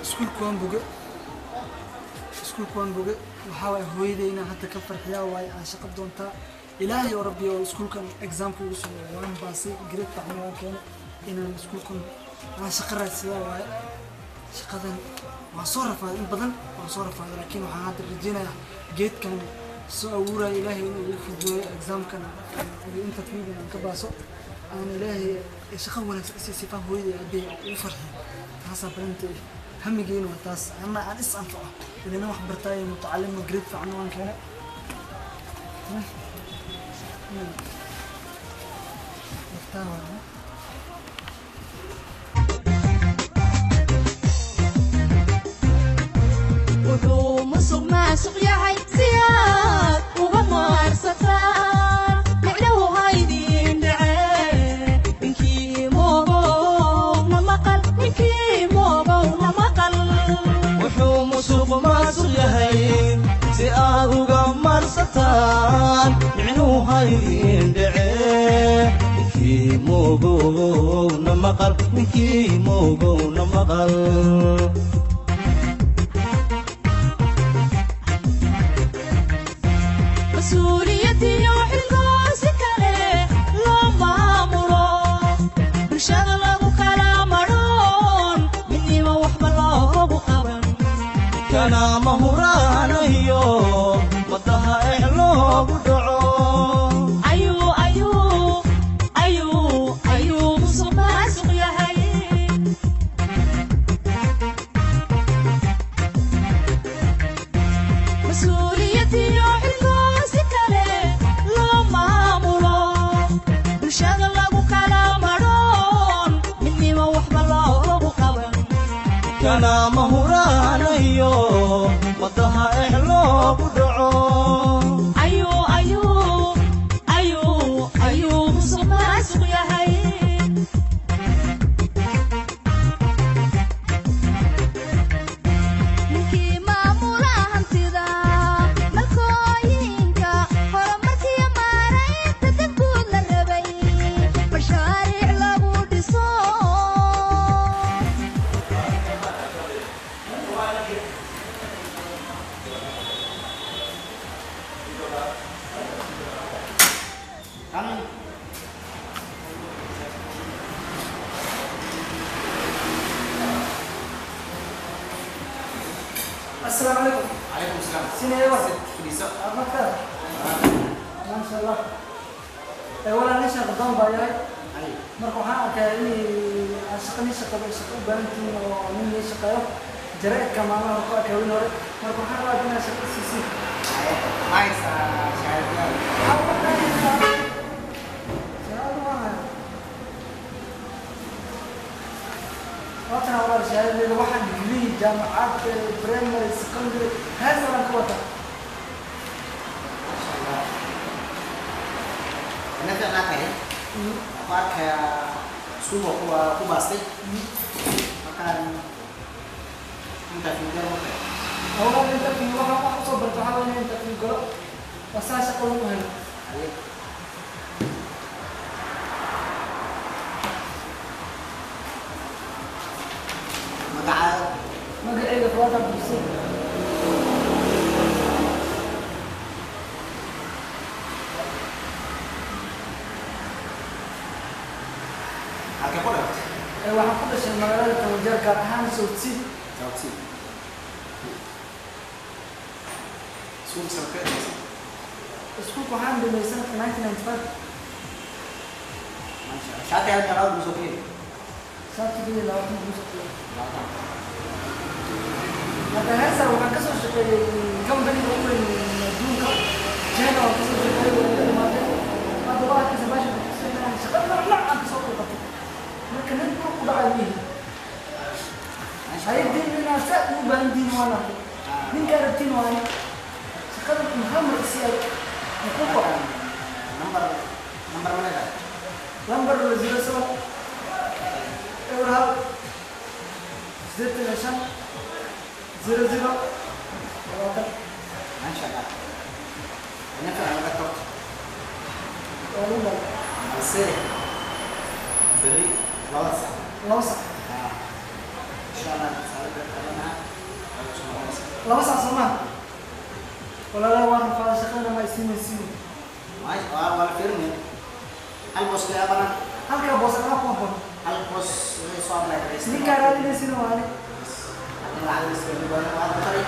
Iskuulka waan boge, iskuulka waan boge. Waxaa waaye hooyaday inaan hadda ka farxiyaa waaye, aan shaqo doontaa. Ilaahay oo Rabbi oo iskuulkan examka ugu soo waan baasay, grade fiican waan keenay. Inaan iskuulkan aan shaqo raadsadaa waaye. Shaqadan waan soo rafaaday, in badan waan soo rafaaday, laakiin waxaan hadda rajeynayaa geedkan soo abuuraya Ilaahay inuu igu fududeeyo examkan iyo interviewgan aan ka baaso, aan Ilaahay shaqo wanaagsan isii sifaan hooyaday aabbahay aan ugu farxiyo. Taasaa balanta hamigeena waa taas, anna aan is anfaco ilana wax bartaayo mutacalima, grade fiican waan keenay. Laftaa waa Wuxuu musuq maasuq yahay si aad uga maarsataan, micnahu haydiin dhacee. Ninkii moogow na maqal, ninkii moogow na maqal. Wuxuu musuq maasuq yahay si aad uga marsataan, micnuu haydiin dhacee. Ninkii moogow na maqal, ninkii moogow na maqal. Mas-uuliyadiyo xilkoosi kale loo maamulo, bulshada lagu kala madhoon, midnimo waxba loogu qaban. Kana mahuraanayo madaha eh loogu dhaco. Ayuu ayuu ayuu ayuu musuq maasuq yahay. Mas-uuliyadiyo xilkoosi kale loo maamulo, bulshada lagu kala madhoon, midnimo waxba loogu qaban. Kana mahuraanayo madaha eh loogu dhaco. Ayuu ayuu ayuu ayuu musuq maasuq yahay. Ninkii maamula hantida malkooyinka horumarkiyo maaraynta danguud la rabay mashaariic lagu dhiso. Asalaamu calaykum. Calaykum salaam. Sinee wa Fadhiiso. Marka maasha Allah, walaa nin shaqa doon baa yahay. Marka waxaan arkaa inay aad shaqa nin shaqado shaqo u baahan tihiin oo nin ii shaqeeyo jaraa'idka maalmaha ku arkay weyn hore. Marka waxaan rabaa inaad shaqo siisid. Haysaa shahaadada? Shahaado waan hayaa. Waatan walaal shahaadadeeda, waxaan degree jaamacad, primary, secondary, hees waan ka wataa. Maasha Allah. Ina fiicnaa tahay. Waxaan ku arkayaa iskuulka ku baastay. Markaan interview gal marka. Hawlaha interview waxaan wax usoo barto waxaa weeye inaan interview galo waa saa shaqo lagu helo. Haye. Magacaaga? Magacayga Fuwaad Cabdulsiin. Halkee ku dhalatay? Waxaan ku dhashay magaalada Tawajeer, gaar ahaan South Sea. South Sea. Iskuulka sanadkee dhamaysay? Iskuulka waxaan dhimay sanadka 1995. Maasha Allah. Shaatiga meeqaa lagu soo keenay? Shaatigii 20 buu soo keenay. 20. Hadda heesa waxaan kasoo shaqeeyey companyga ugu weyn adduunka China, waan kasoo shaqeeyey, way iga dhamaatay. Hadda waa arkaysa baasha kutusinayaan shaqa nooc nooc aan kasoo qabtay. Marka nin dhul ku dhacay mihi. Maasha Allah. Hay'addiin inaa saad ugu baahan tihiin waan arkay. Ninkaa rabtiin waane shaqada maxaa marsiiyay muxuu ku Number number ma leedahay? Lambar 07 0 1 85 00 20. Maasha Allah. Ina fiican laga qabto. Waa lagu dhalay. Balse berri 2 sac. 2 sac. Ah. Insha Allah saacadda kalena waa soo noqonaysaa. 2 saac soo maaha? Walaalaha, waan rafaaday, shaqadana ma isiinaysiin. Waa la fiirinaya. Hal boos kale banan. Halkaa boos anaa ku habboon. Hal boos way soo apply gareysay. Ninkaa raadinaysina waa ani. Lacag iska badan waa taray.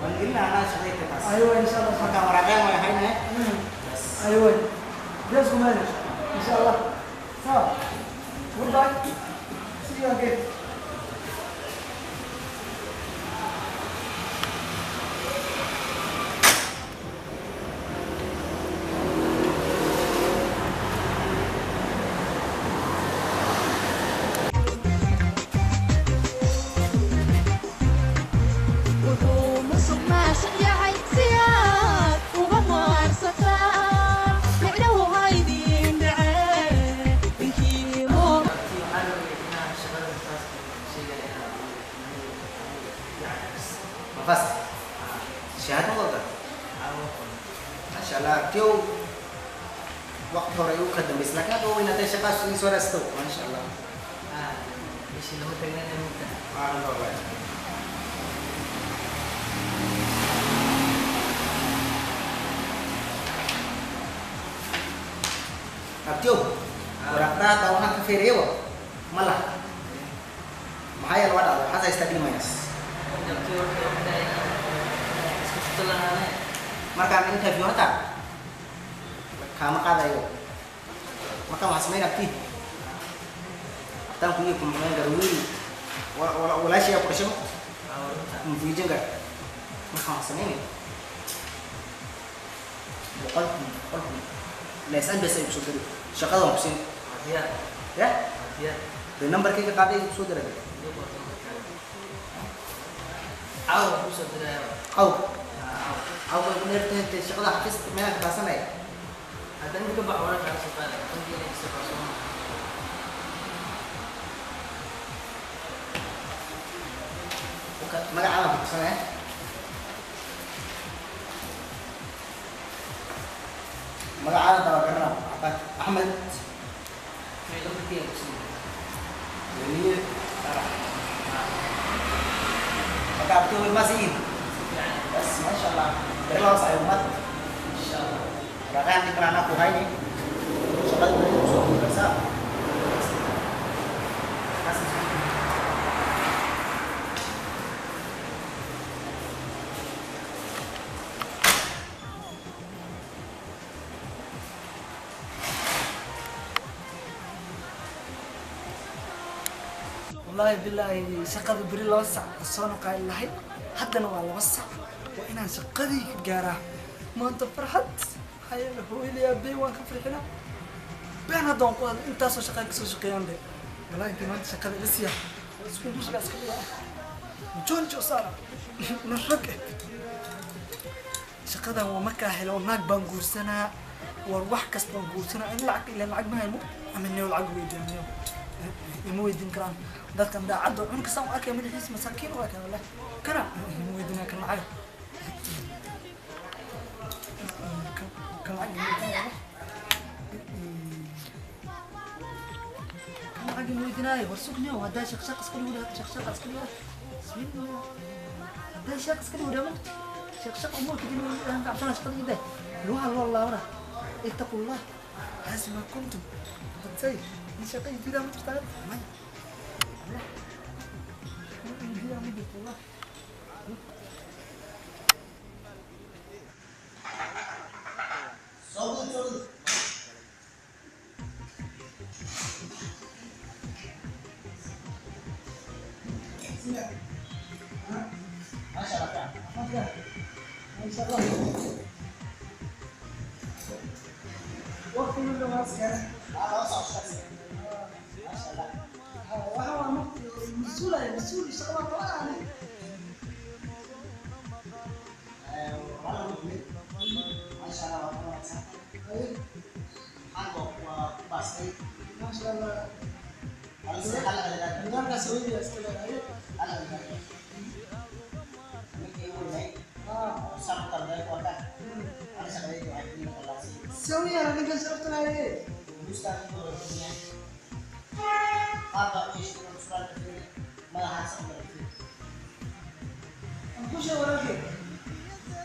Waan gelina anaa shaqayta taas. Aywa, insha Allah. Marka waraaqeen way haynaya. Bas. Aywa, jeesku maali, insha Allah. Sawa, goodbye, see you again. Wuxuu musuq maasuq yahay si aad uga maarsataan micnahu haydin dhacee ninkii moo. Waxaa rabay inaan shaqada saas sheegaya inaan Ma fast. Shahaado ma wadataa? Maasha Allah, tiyow waqti hore ayuu ka dambeysay, laakiin hadda waa weynaatay, shaqaas ii soo raasto, maasha Allah. Bishii lama tagnana mugta. Waa wallahi. Abtiyow, waraaqdaha hadda waxaan ka fiiriyay ma laha. Maxaa yeele waa dhacday, waxaad haystaa D minus. Isku futo lahaane. Markaan interview hataa kaama qaadayo. Markaan waxaan samayn abti, abtaan kuyi kumamayn karo wiil walaashay ku dhashay kumfiijin kara. Markaan waxaan samaynay 100,000, 100,000 lees bes ay kusoo diri, shaqada waan kusiin. Diyaar. Ya. Diyaar. Dee nambarkayga qaaday, kusoo diray. Caawa kusoo diraya. Caw caw way ku dheertahay intay shaqada xafiiska meelaan ka baasanaya. Haddana inta ka baxo wala kaa soo qaadaya bangiga inta soo Magacaada ku tusanaya. Magacaada taa waa garanaa, Axmed. May lambarkeyga kusiin. Weliye Farax. Marka abti way masiin. Bas, maasha Allah, beri 2 saac umad. Insha Allah. Waraaqahan ninkan anaa ku hayni, shaqada beri kusoo guuraysaa. Wallaahi bilaahi, shaqada beri 2 sac soo noqaan lahayd, haddana waa 2 sac, waa inaan shaqadii ka gaaraa maanta. Farxad maxaa yeele hooyaday aabey waan ka farxinaa. Been hadda waan ku hadlay, intaasoo shaqaa kasoo shaqeeyaan de. Wallahi intii maanta shaqada ila siiya isku musga iska dhigaa jonjo saara nin rag eh. Shaqadan waa markaa helo naag baan guursanaa, war wax kasta baan guursanaa in lacag ilaan lacag ma haymo ama niyo lacag weydiiyaa ima weydiin karaan dadkan daacadda cun kastaan u arkaya madaxiisa masaakiin u arkaya. Wallahi kana ima weydiinaya kan lacag, kan lacag ima weydiinaya, kan lacag ima weydiinaayo. War sugniyo, haddaa shaq shaq iska dhigo, shaq shaq iska dhigo, bismillah, haddaa shaq iska dhigo dhamo shaq shaq umur kadib aan gacantana shaqada ida lugaha loo laabana. Ittaqullah xasma kuntum hadsay in shaqa ididaa ma jirtaa maya. Allah ididaa ma jirto Allah. Soo gudub, soo gudub. Maasha Allah. ما شاء الله، وقت من الناس يعني. 2 saac. Maasha Allah. Waxa waa mas-uul ay mas-uul shaqada qabanaya. Maasha Allah, waa wanaagsan. Xagga waa ku baastay. ما شاء الله. Hal nidaamkaas hooyadii iska leedahay. Hal ninkii igu weynay oo saan u talgalay ku arkaan. Ana shaqadayda waxay ku noqon lahaa sawiya ninkan sharafta lahaye. Bustaan inuu yahay. Qaabka u yeeshay suraalka fiiri, madaxaas u mara fiiri. Aan ku sheego walaalkay.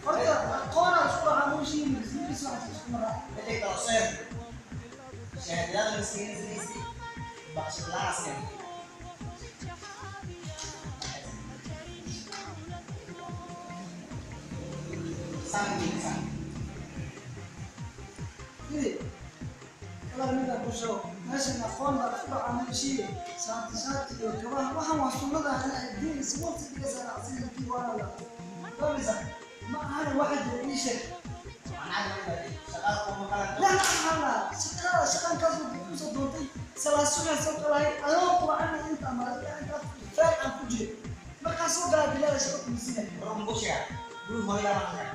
Horta aqoon aan isku raacaa ma heshiin, ismigiisa waxaas isku maraa. Midda kale seen shahaadada miskiinaysa baqshad la'aan seen. Saan saan. Firi, walaal midaan ku sheego, meeshan aqoon baa isku raacaa ma heshiin. Shaati shaati iyo kabaha waxaan waa sunnada diin isboorti dhigaysa raacsan waana la. Fahmaysaa? Ma ahana waxa jira ii sheeg. Shaqada kuma qalan. لا لا لا شقة شقة كاسو كوسو دونتي سلاسل سو قلاي أنا قرآن أنت ما أنت فعل عن كوجي ما كاسو قلا بلا شقة كوسينة. Bro mbusya. Guru hooyada ma qalan.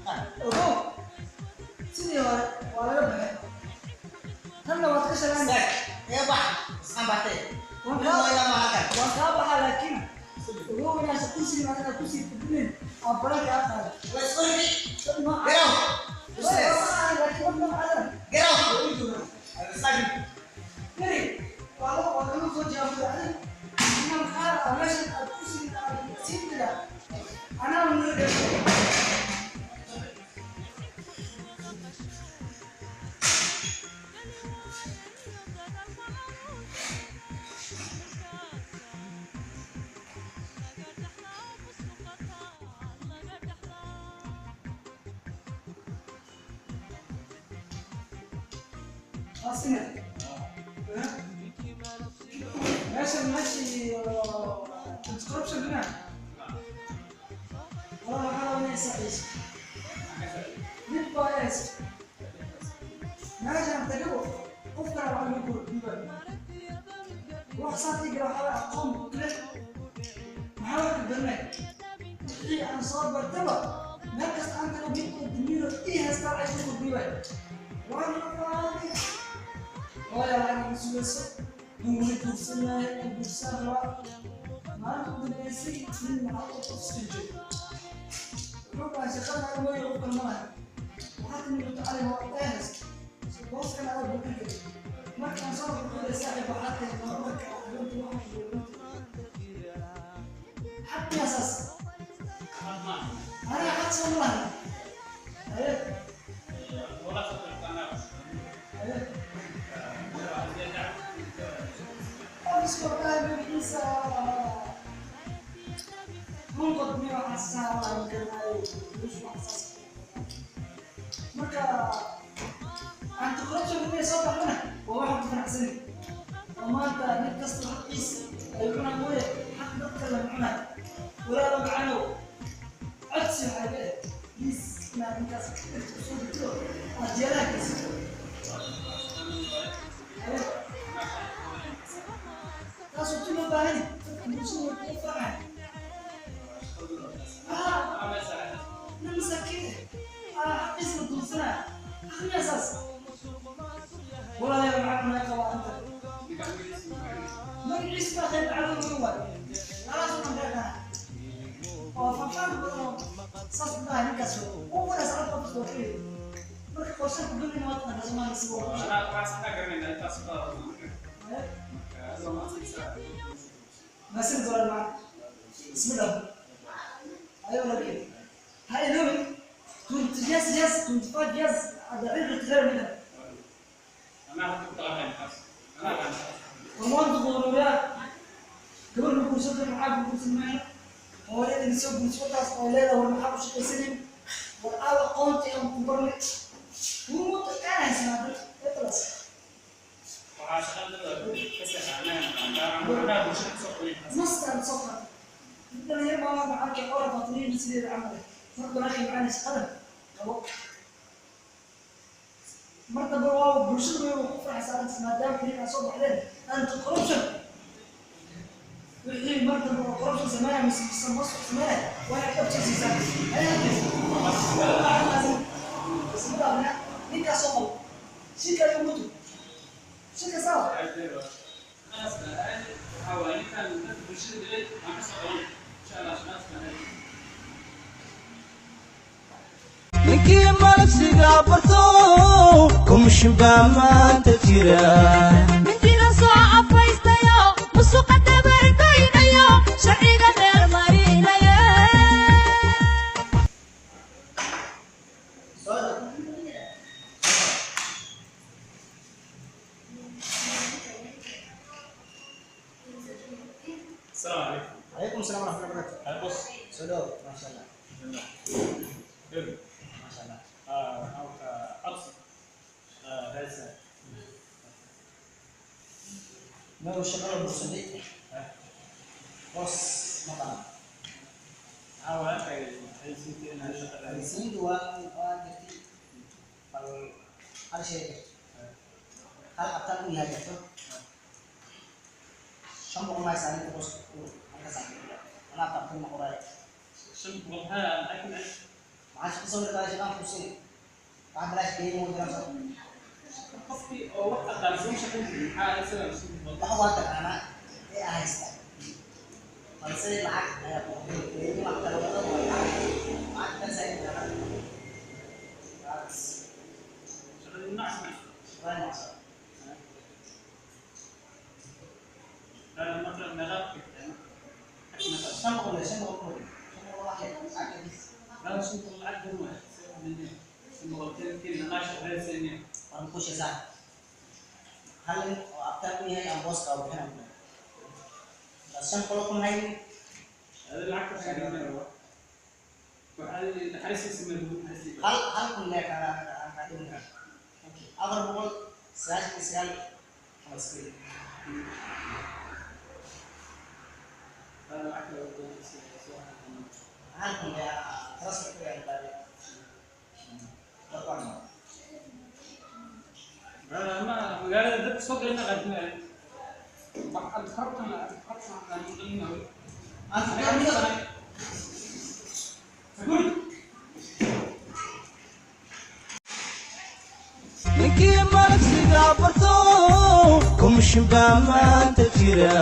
Kan. أبو سيدي ولا ربح هلا ما تكشف عندك. Sek. Ee bax. Isaan batay. Guru hooyada ma qalan. وانكابها لكن هو أنا كرسي ما أنا كرسي تبنين أبراك أخر. Wa isqorbi. ما Get out. Useless. لكن ما أنا. Get out. Isaan. Miri, kalau orang itu jauh dari enam kali, alasan aku sih sih tidak. Anak menurut dia. Asina. ماشي ماشي corruption بنا. والله waxaa la inay mid baa haysto. Meeshaan tago qof kale waxaa lagu kordhiibay. Wax saas iga waxaa aqoon leh. Maxaa wax ka garanay? Wixii aan soo bartaba meel kasta aan tago mid oo damiiro ii haystaa ay ku kordhiibay. Waan rafaaday. Hooyo lacag igu sugayso. Nin weli guursanaayo, in guursan rabaa. Maalinta u dambeysay nin maxaa u qofska joogo. Wuxuu dhahay shaqada mooye qofkan ma laha. Waxaa timi mutacallim oo ay haysto. Booskan adag buu ka tegay. Markaan soo noqday saaxiib waxaa tahay horumarka aqoonta waxaan ku xaqi asaas. Aniga xaq soo ma laha. Haye. Haye. Office wallahi magaciisa munqad miyo xasasaa waa garanayo lus wax saas. Marka anti corruption inay soo baxdana waa waxaan ku faraxsanay. Oo maanta nin kasta xaqiisa ay cunaan mooye xaq dadka lama cunayo. Walaalo macanow codsi waxaa iga eh please inaad ninkaas dhirta kusoo degto aad jeelaha geysato. Haye. Taasoo tu loo baahan yahay dadka bulshada way kuu farxay. Nin masaakiin ah xaqiisa la duulsanaya xaqni asaas. Walaalayaal maxaa naga qabaa inta magaciisa baa qayb cadow weyn waayo alaas u dhan oo fanfaan badan oo saas u dhahay ninkaas uu wanaas cad qof soo xiri. Marka qorshe ku gelin waa taqaanaa Soomaaliya si waa masin dolan macna bismillah. Ayo walaalkay ha iloobin 20 years years 25 years هذا عمرك غير منها. وmaan duqoobaa gabar ma guursatay maxaa ku guursan mayno hooyadin soo guurso wataas oo leedahay war maxaa ku shaqaysanin war aad aqoontii aan ku barnay wuu muto aanaysan hadda etlas. Mastar soo qaatay dhalinyaro baa maanta arkay oo fatniin sideeda camal marka akhi macaan shaqada qabo mar dambe waa bulshadu way ku farxaysaa arrintaas maadaama idin aad soo baxdeen anti corruption wixii mar dambe oo corruption sameynaya mise mise masuq sameynaya waa inaad dhabta siisaan. Bismillah ninkaas soo qabo shirka ayuu mutu shirka sawa. Ninkii malabsiga barto komishin baa maanta jira. Mintiga soo afaystayo. السلام عليكم. Calaykum asalaam waraxmatullahi wabarakatu. أنا بص. Soo dhawow, maasha Allah. حلو. Maasha Allah. عطس هذا. Meel shaqada bursaday, boos ma qaban. Xayeysiintu waa jirtay, bal hal shay jirto, hal abtaan u yahay jirto, 500 maa saarinta booska halka saarin anaa qabtan ma qoraayo. Maxaa ku sawir kala shaqaan ku siin, waxaa bilaash geeyay ma jiraan soo. Waxa waa taqaanaa ee aa haysta, balse lacag ayaa ku geeyay, wax kala wada waa lacag, lacagtaas ay jiraan. Shaqada nacsa. 500, 500, 500 wax yar lacag kadis. Waan ku sheesaa hal nin oo abtaan u yahay aan booska u bixinaa ku bas 500 haynin. Hal kun lee kaa kaa dhimin karaa, 499 ama iska yidhi. Hal kun lee transfer ku yahay baabi dadku. Magaalada dadka soo galina qaadinaya waxaad rabtan rabtan. Ninkii malabsiga barto, komishin baa maanta jira.